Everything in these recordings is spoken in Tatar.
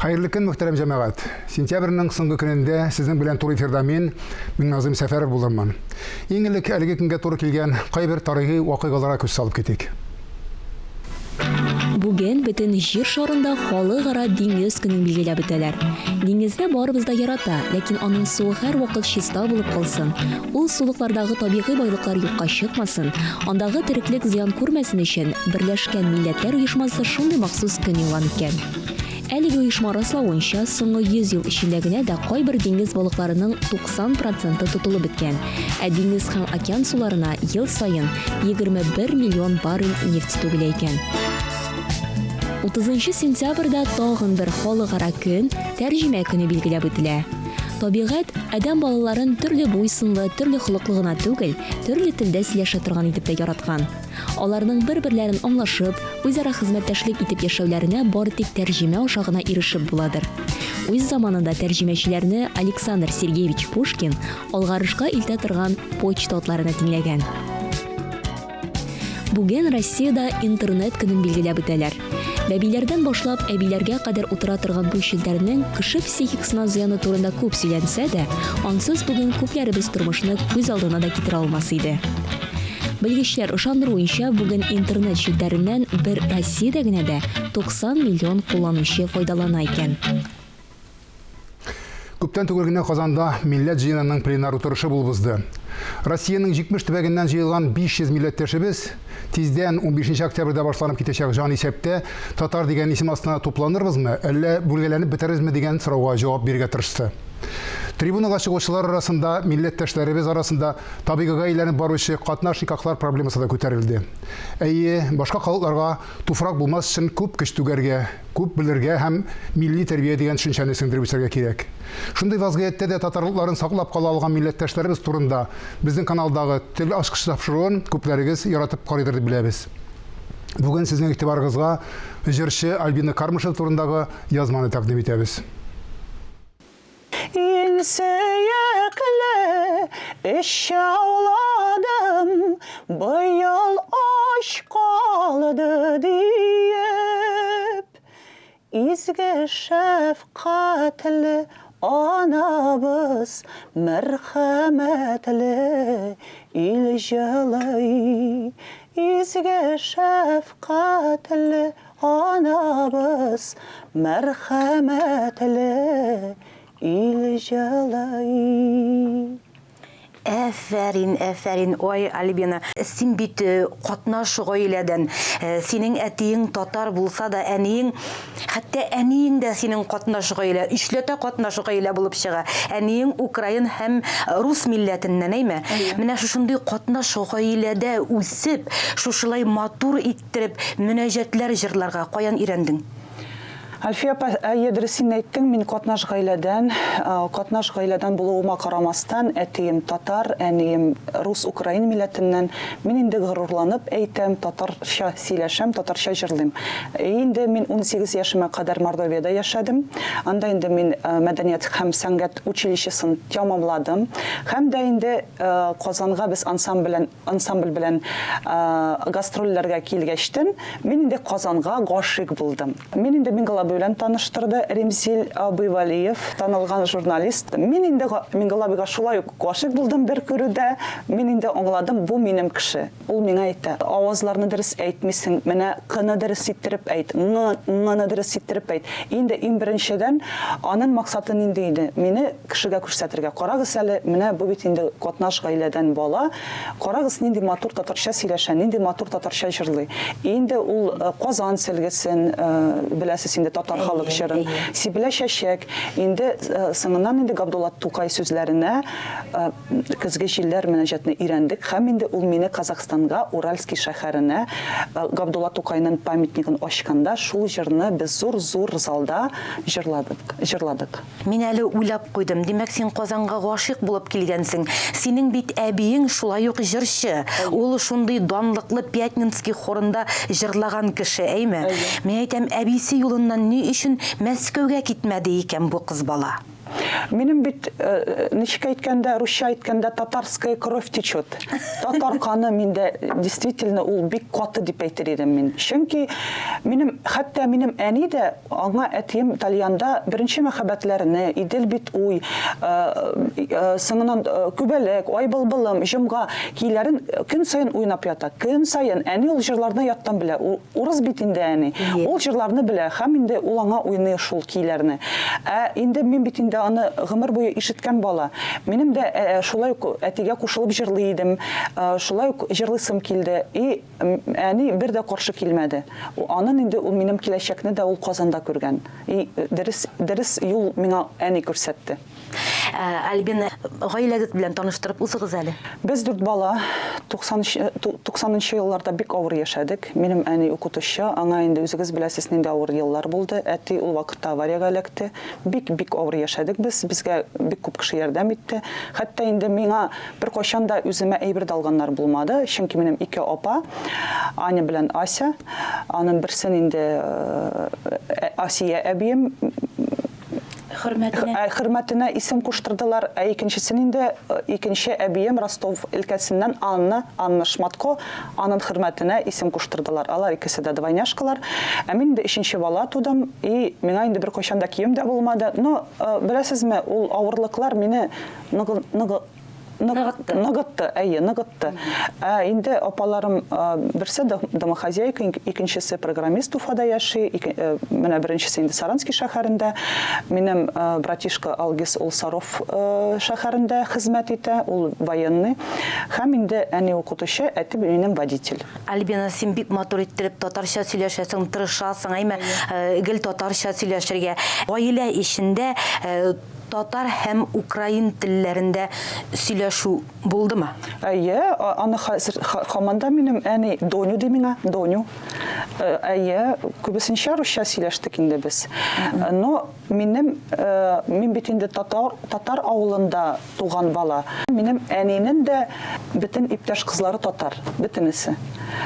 Хәерле көн, мөхтәрәм җәмәгать. Сентябрьнең соңгы көнендә сезнең белән туры эфирда мин, Миңназым Сәфәров булырмын. Иң элек әлеге көнгә туры килгән кайбер тарихи вакыйгаларга күз салып китик. Бүген бөтен Җир шарында Халыкара диңгез көнен билгеләп үтәләр. Диңгезне барыбыз да ярата, ләкин аның суы һәрвакыт чиста булып калсын, ул сулыклардагы табигый байлыклар юкка чыкмасын, андагы тереклек зыян күрмәсен өчен Берләшкән Милләтләр Оешмасы шундый махсус көн игълан иткән. Әлеге оешма раславынча, соңгы 100 ел эчендә генә дә кайбер диңгез балыкларының 90 проценты тотылып беткән, ә диңгез һәм океан суларына ел саен 21 миллион баррель нефть түгелә икән. 30 сентябрьдә тагын бер халыкара көн, Тәрҗемә көне билгеләп үтелә. Табигать адәм балаларын төрле буй-сынлы, төрле холыклы гына түгел, төрле телдә сөйләшә торган итеп тә яраткан. Аларның бер-берләрен аңлашып, үзара хезмәттәшлек итеп яшәүләренә бары тик тәрҗемә аша гына ирешеп буладыр. Үз заманында тәрҗемәчеләрне Александр Сергеевич Пушкин алгарышка илтә торган почта атларына тиңләгән. Бүген Россиядә интернет көнен билгеләп үтәләр. Бәбиләрдән башлап әбиләргә кадәр утыра торган бу челтәрнең кеше психикасына зыяны турында күп сөйләнсә дә, ансыз бүген күпләребез тормышны күз алдына да китерә алмас иде. Белгечләр ышандыруынча, бүген интернет челтәреннән бер Россиядә генә дә 90 миллион кулланучы файдалана икән. Күптән түгел генә Казанда Милләт җыенының пленар утырышы булып узды. Россиянең 70 төбәгеннән җыелган 500 милләттәшебез тиздән 15 октябрьдә башланып китәчәк җан исәптә татар дигән исем астына тупланырбызмы, әллә бүлгәләнеп бетерербезме дигән сорауга җавап бирергә тырышты. Трибунага чыгучылар арасында милләттәшләребез арасында табигыйга әйләнеп баручы катнаш никахлар проблемасы да күтәрелде. Әйе, башка халыкларга туфрак булмас өчен күп көч түгәргә, күп белергә һәм милли тәрбия дигән төшенчәне сеңдереп үсәргә кирәк. Шундый вазгыятьтә дә татарлыкларын саклап кала алган милләттәшләребез турында безнең каналдагы Тел ачкычы тапшыруын күпләрегез яратып карыйдыр дип беләбез. Бүген сезнең игътибарыгызга җырчы Альбина Кармышева турындагы язманы тәкъдим итәбез. Иң сөекле өч ауладым, быел ач калды диеп. Изге шәфкатьле анабыз, мәрхәмәтле ил җылый. Изге шәфкатьле Анабыз мәрхәмәтле ил җылый. Әфәрин, әфәрин, ой, Альбина, син бит э, катнаш гаиләдән. Э, синең әтиең татар булса да, әниең, хәтта әниең дә синең катнаш гаилә, өчләтә катнаш гаилә булып чыга. Әниең украин һәм рус милләтеннән, әйме? Менә шушындый катнаш гаиләдә үсеп, шушылай матур Иттереп мөнәҗәтләр җырларга каян өйрәндең? Әлфия апа, әйе, дөрес син әйттең, мин катнаш гаиләдән. Катнаш гаиләдән булуыма карамастан, әтием татар, әнием рус-украин милләтеннән. Мин инде горурланып әйтәм, татарча сөйләшәм, татарча җырлыйм. Инде мин 18 яшемә кадәр Мордовиядә яшәдем. Анда инде мин мәдәният һәм сәнгать училищесын тәмамладым. Һәм дә инде Казанга без ансамбль Ансамбль белән гастрольләргә килгәчтен, мин инде Казанга гашыйк булдым. Мин инде Миңгол абый белән таныштырды Римзил абый Вәлиев, танылган журналист. Мин инде Миңгол абыйга шулай ук гашыйк булдым бер күрүдә. Мин инде аңладым, бу минем кеше. Ул миңа әйтә, авазларны дөрес әйтмисең, менә к-ны дөрес иттереп әйт, ң, ң-ны дөрес иттереп әйт. Инде иң беренчедән, анын максаты нинди иде? Мине кешегә күрсәтергә. Карагыз әле, менә бу бит инде катнаш гаиләдән бала. Карагыз, нинди матур татарча сөйләшә, нинди матур татарча җырлый. Инде ул Казан сөлгесен, беләсез инде татар халык җырын, Сибелә чәчәк. Инде соңыннан инде Габдулла Тукай сүзләренә Көзге җилләр мөнәҗәтне өйрәндек һәм инде ул мине Казахстанга, Уральский шәһәренә Габдулла Тукайның памятнигын ачканда шул җырны без зур-зур залда җырладык, җырладык. Мин әле уйлап куйдым, димәк, син Казанга гашыйк булып килгәнсең. Синең бит әбиең шулай ук җырчы. Ул шундый данлыклы Пятнинский хорында җырлаган кеше, әйме? Мин әйтәм, әбисе юлыннан ни өчен Мәскәүгә китмәде икән бу кыз бала? Минем бит, ничек әйткәндә, русча әйткәндә, татарская кровь течет. Татар каны миндә действительно ул бик каты дип әйтер идем мин. Чөнки минем, хәтта минем әни дә, аңа әтием тальянда беренче мәхәббәтләрне, Идел бит уй, соңыннан Күбәләк, Ай былбылым, Җомга көйләрен көн саен уйнап ята. Көн саен. Әни ул җырларны яттан белә. Урыс бит инде әни. Ул җырларны белә һәм инде ул аңа уйный шул көйләрне. Ә инде мин бит инде аны гомер буе ишеткән бала. Минем дә шулай ук әтигә кушылып җырлый идем. Шулай ук җырлыйсым килде. И әни бер дә каршы килмәде. Анын инде ул минем киләчәкне дә ул Казанда күргән. И дөрес, дөрес юл миңа әни күрсәтте. Альбина, гаиләгез белән таныштырып узыгыз әле. Без дүрт бала, 90 нчы елларда бик авыр яшәдек. Минем әни укытучы, аңа инде үзегез беләсез нинди авыр еллар булды. Әти ул вакытта авариягә эләкте. Бик-бик авыр яшәдек без, безгә бик күп кеше ярдәм итте. Хәтта инде миңа беркайчан да үземә әйбер дә алганнар булмады, чөнки минем ике апа, Аня белән Ася, аның берсен инде Асия әбием Хөрмәтенә. Хөрмәтенә исем куштырдылар. Ә икенчесен инде икенче әбием Ростов өлкәсеннән Анна, Анна Шматко, анын хөрмәтенә исем куштырдылар. Алар икесе дә двойняшкалар. Ә мин инде өченче бала тудым, и миңа инде беркайчан да кием дә булмады. Но, беләсезме, ул авырлыклар мине ныгы, ныгы, Ныгытты. Ныгытты, әйе, ныгытты. Ә инде апаларым берсе домохозяйка, икенчесе программист Уфада яши, менә беренчесе инде Саранский шәһәрендә. Минем братишка Алгиз ул Саров шәһәрендә хезмәт итә, ул военный. Һәм инде әни укытучы, әти минем водитель. Альбина, син бик матур иттереп татарча сөйләшәсең, тырышасың, әйме, гел татарча сөйләшергә. Гаилә эчендә Татар һәм украин телләрендә сөйләшү булдымы? Әйе, аны хәзер һаман да минем әни Доню ди миңа, Доню. Әйе, күбесенчә русча сөйләштек инде без. Но минем, мин бит инде татар, татар авылында туган бала. Минем әнинең дә бөтен иптәш кызлары татар, бөтенесе.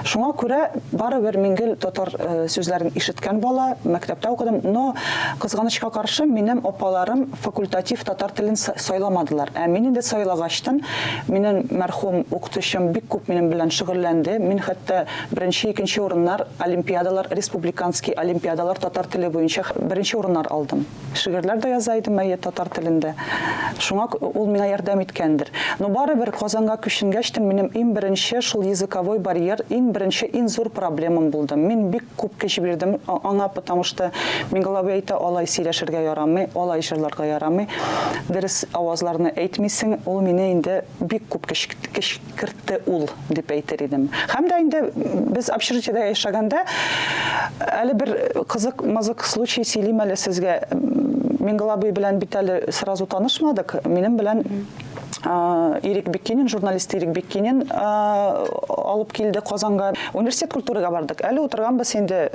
Шуңа күрә барыбер мин гел татар сүзләрен ишеткән бала, мәктәптә укыдым, но, кызганычка каршы, минем апаларым факультатив татар телен сайламадылар. Ә мин инде сайлагачтын, минем мәрхүм укытучым бик күп минем белән шөгыльләнде. Мин хәтта беренче, икенче урыннар, олимпиадалар, республиканский олимпиадалар татар теле буенча беренче урыннар алдым. Шигырьләр дә яза идем, әйе, татар телендә. Шуңа ул миңа ярдәм иткәндер. Но барыбер Казанга күченгәч тә минем иң беренче шул языковой барьер, иң беренче, иң зур проблемам булды. Мин бик күп көч бирдем аңа, потому что Миңгол абый әйтә, алай сөйләшергә ярамый, алай җырларга ярамый, дөрес авазларны әйтмисең. Ул мине инде бик күп көч, көч кертте ул, дип әйтер идем. Һәм дә инде без общежитиедә яшәгәндә, әле бер кызык-мызык случай сөйлим әле сезгә. Миңгол абый белән бит әле сразу танышмадык. Минем белән Ирек Биккинин, журналист Ирек Биккинин алып килде Казанга. Университет культурага бардык. Әле утырганбыз инде,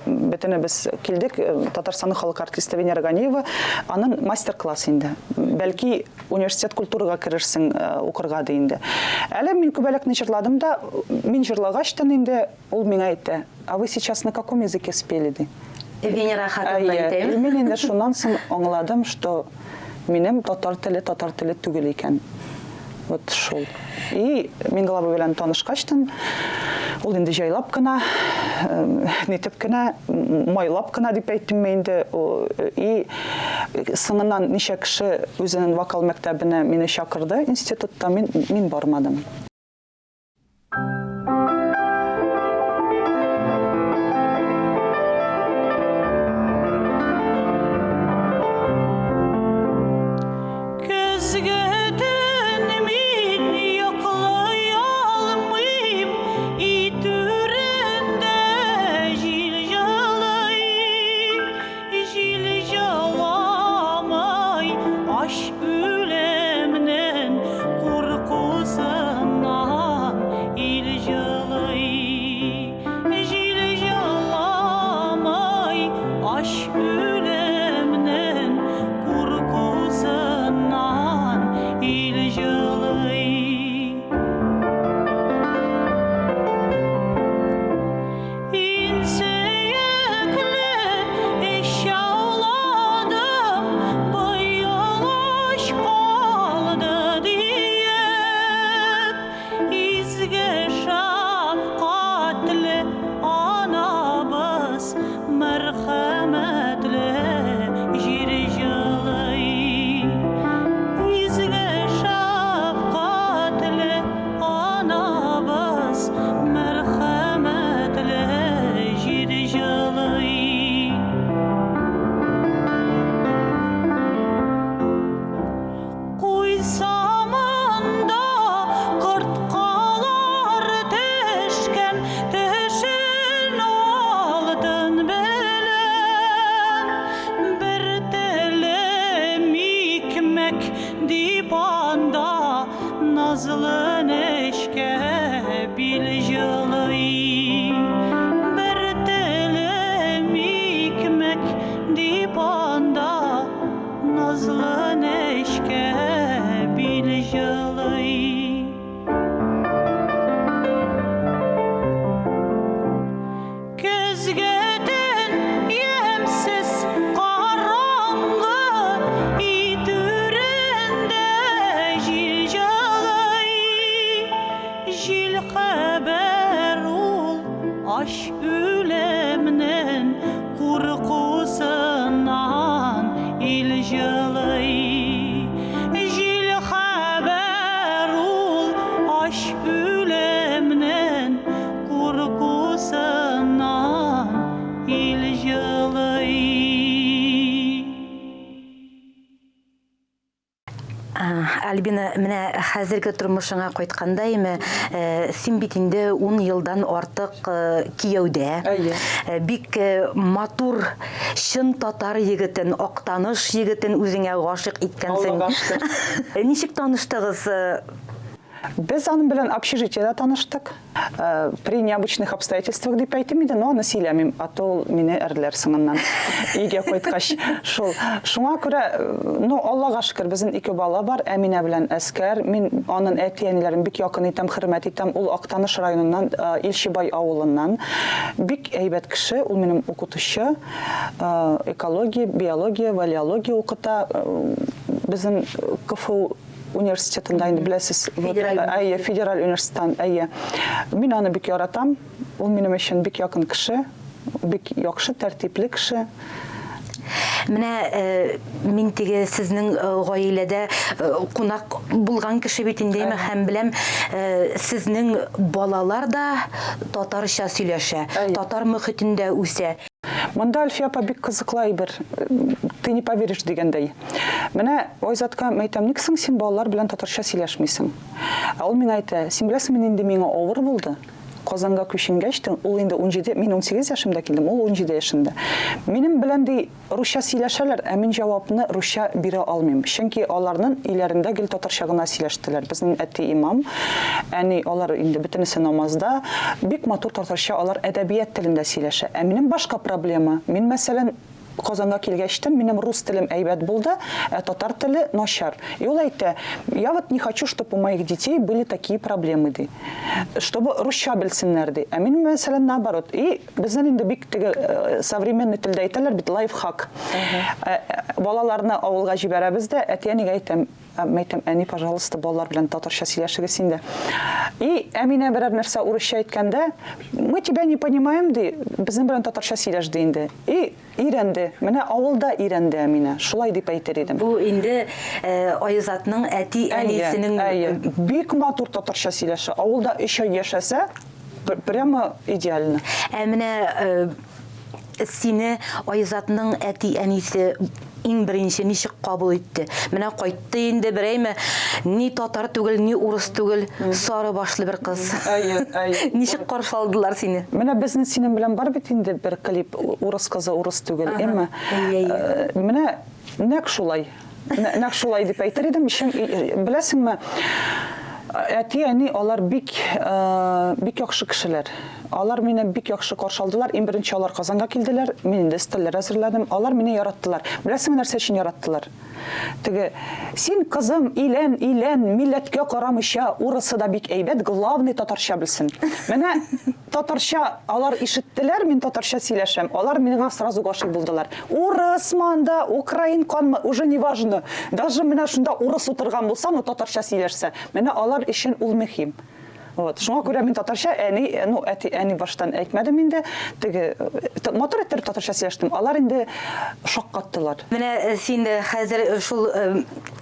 бөтенебез килдек. Татарстанның халык артисты Венера Ганиева, аның мастер-класс инде. Бәлки университет культурага керерсең укырга ди инде. Әле мин Күбәләкне җырладым да, мин җырлагачтан инде ул миңа әйтте, а вы сейчас на каком языке спели, ди. Венера хатын да әйтәме? Мин инде шуннан соң аңладым, что минем татар теле татар теле түгел икән. Вот шул. И Миңгол абый белән танышкачтан, ул инде җайлап кына, нитеп кенә, майлап кына дип әйттемме инде, и соңыннан ничә кеше үзенең вокал мәктәбенә мине чакырды институтта, мин, мин бармадым. Көзге төн мин йоклый алмыйм, өй түрендә җил җылый. Җил җыламый, ач үлемнең куркусыннан. Назлы нечкә бил җылый. Бер телем икмәк дип анда Назлы нечкә бил җылый. Көзге төн ямьсез караңгы, өй түрендә җил җылый. Җил хәбәр ул ач үлемнең куркусыннан ил җылый. Җил хәбәр ул ач үлемнең Куркусыннан ил җылый. Альбина, менә хәзерге тормышыңа кайтканда име, э, син бит инде 10 елдан артык э, кияүдә. Әйе. Э, бик матур, чын татар егетен, Актаныш егетен үзеңә гашыйк иткәнсең. Аллага шөкер. Ничек таныштыгыз? Без аның белән общежитиедә таныштык. Э, при необычных обстоятельствах дип әйтим инде, но аны сөйләмим, а то ул мине әрләр соңыннан өйгә кайткач. Шул. Шуңа күрә, э, ну, Аллага шөкер, безнең ике бала бар, Әминә белән Әскәр. Мин аның әти-әниләрен бик якын итәм, хөрмәт итәм. Ул Актаныш районыннан, э, Илчебай авылыннан. Бик әйбәт кеше, ул минем укытучы. Экология, биология, валеология укыта. Безнең КФУ университетында инде беләсез. Федераль. Әйе, федераль университеттан, әйе. Мин аны бик яратам. Ул минем өчен бик якын кеше, бик яхшы, тәртипле кеше. Менә э, мин теге сезнең э, гаиләдә э, кунак булган кеше бит инде һәм беләм, сезнең балалар да татарча сөйләшә, татар мөхитендә үсә. Монда Әлфия апа бик кызыклы әйбер, ты не поверишь дигәндәй. Менә Айзатка әйтәм, ник соң син балалар белән татарча сөйләшмисең? Ә ул миңа әйтә, син беләсеңме, нинди миңа авыр булды? Казанга күченгәч тә, ул инде 17, мин 18 яшемдә килдем, ул 17 яшендә. Минем белән ди русча сөйләшәләр, ә мин җавапны русча бирә алмыйм. Чөнки аларның өйләрендә гел татарча гына сөйләштеләр. Безнең әти имам, әни, алар инде бөтенесе намазда. Бик матур татарча алар әдәбият телендә сөйләшә. Ә минем башка проблема. Мин, мәсәлән, Казанга килгәчтен минем рус телем әйбәт булды, ә татар теле начар. И ул әйтә, я вот не хочу, чтобы у моих детей были такие проблемы, ди. Чтобы русча белсеннәр, ди. Ә мин, мәсәлән, наоборот. И безнең инде бик теге э, современный телдә әйтәләр бит, лайфхак. Э, э, балаларны авылга җибәрәбез дә, әти-әнигә әйтәм, Әйтәм, әни, пожалуйста, балалар белән татарча сөйләшегез инде. И Әминә берәр нәрсә урысча әйткәндә, мы тебя не понимаем, ди, безнең белән татарча сөйләш, ди инде. И өйрәнде. Менә авылда өйрәнде Әминә. Шулай дип әйтер идем. Бу инде Айзатның әти-әнисенең Әйе, әйе. Бик матур татарча сөйләшә. Авылда өч ай яшәсә, прямо идеально. Ә менә Сине Айзатның әти-әнисе иң беренче ничек кабул итте? Менә кайтты инде берәйме, ни татар түгел, ни урыс түгел, сары башлы бер кыз. Әйе, әйе. Ничек каршы алдылар сине? Менә безнең синең белән бар бит инде бер клип, урыс кызы урыс түгел, әйеме? Әйе, әйе. Менә нәкъ шулай. Нәкъ шулай дип әйтер идем. Беләсеңме, әти-әни алар бик бик яхшы кешеләр. Алар мине бик яхшы каршы алдылар. Иң беренче алар Казанга килделәр. Мин инде өстәлләр әзерләдем. Алар мине яраттылар. Беләсеңме, нәрсә өчен яраттылар? Теге, син, кызым, илән, илән, милләткә карамыйча, урысы да бик әйбәт, главный татарча белсен. Менә татарча алар ишеттеләр, мин татарча сөйләшәм. Алар миңа сразу гашыйк булдылар. Урысмы анда, украин канмы, уже не важно. Даже менә шунда урыс утырган булса, но татарча сөйләшсә, менә алар өчен ул мөһим. Вот. Шуңа күрә мин татарча әни, ну, әти, әни баштан әйтмәдем инде. Теге матур иттереп татарча сөйләштем. Алар инде шаккаттылар. Менә э, син э, хәзер э, шул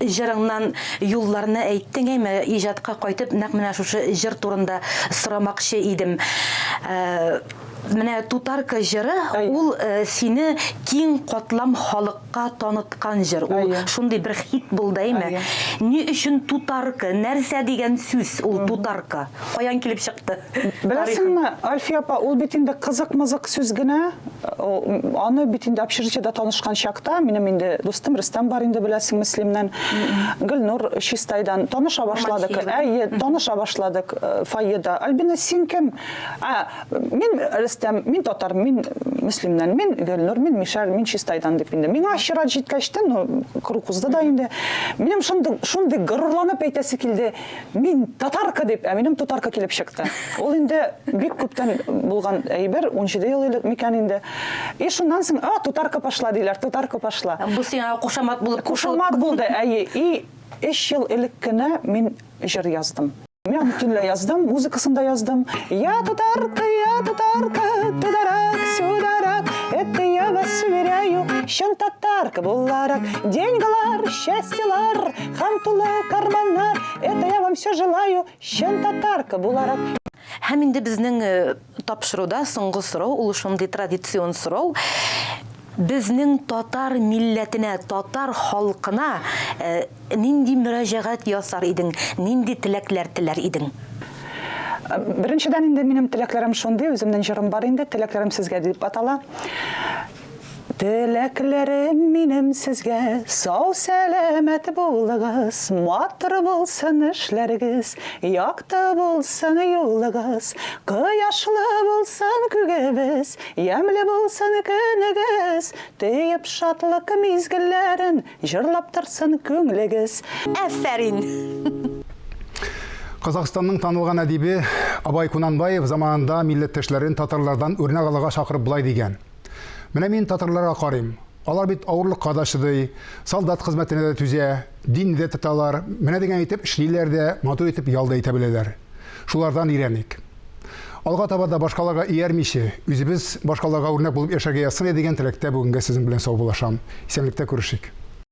җырыңнан юлларны әйттең, әйме, иҗатка кайтып, нәкъ менә шушы җыр турында сорамакчы идем. Менә Тутарка җыры, ул сине киң катлам халыкка таныткан җыр. Ул шундый бер хит булды, әйме? Ни өчен Тутарка? Нәрсә дигән сүз ул Тутарка? Каян килеп чыкты? Беләсеңме, Альфия апа, ул бит инде кызык-мызык сүз генә. Аны бит инде общежитиедә танышкан чакта, минем инде дустым Рөстәм бар инде, беләсең, Мөслимнән, Гөлнур Чистайдан таныша башладык. Әйе, таныша башладык фойеда. Альбина, син кем? Ә, мин Рөстәм, мин татар, мин Мөслимнән, мин Гөлнур, мин Мишәр, мин Чистайдан дип инде. Миңа чират җиткәч тә, ну, круг узды да инде. Минем шундый, шундый горурланып әйтәсе килде, мин татарка дип, ә минем тутарка килеп чыкты. Ул инде бик күптән булган әйбер, 17 ел элек микән инде. И шуннан соң, а, тутарка пошла диләр, тутарка пошла. Бу сиңа кушамат булып кушылып. Кушамат булды, әйе. И өч ел элек кенә мин җыр яздым. Мин аны төнлә яздым, музыкасын да яздым. Я татарка, я татарка, тударак, сюдарак, это я вас уверяю, чын татарка буларак. Деньгалар, счастьелар, һәм тулы карманнар, это я вам все желаю, чын татарка буларак. Һәм инде безнең э, тапшыруда соңгы сорау, ул шундый традицион сорау. Безнең татар милләтенә, татар халкына э, Нинди мөрәҗәгать ясар идең, нинди теләкләр теләр идең? Беренчедән инде минем теләкләрем шундый, үземнең җырым бар инде, теләкләрем сезгә дип атала. Теләкләрем минем сезгә, сау-сәламәт булыгыз, матур булсын эшләрегез, якты булсын юлыгыз, кояшлы булсын күгебез, ямьле булсын көнегез, төеп шатлык мизгелләрен, Җырлап торсын күңлегез. Әфәрин! Казахстанның танылган әдибе Абай Кунанбаев заманында милләттәшләрен татарлардан үрнәк алырга чакырып болай дигән. Менә мин татарларга карыйм. Алар бит авырлыкка да чыдый, солдат хезмәтенә дә түзә, динне дә тоталар, менә дигән итеп эшлиләр дә, матур итеп ял да итә беләләр. Шулардан өйрәник. Алга таба да башкаларга иярмичә, үзебез башкаларга үрнәк булып яшәргә язсын иде дигән теләктә бүгенгә сезнең белән саубуллашам. Исәнлектә күрешик.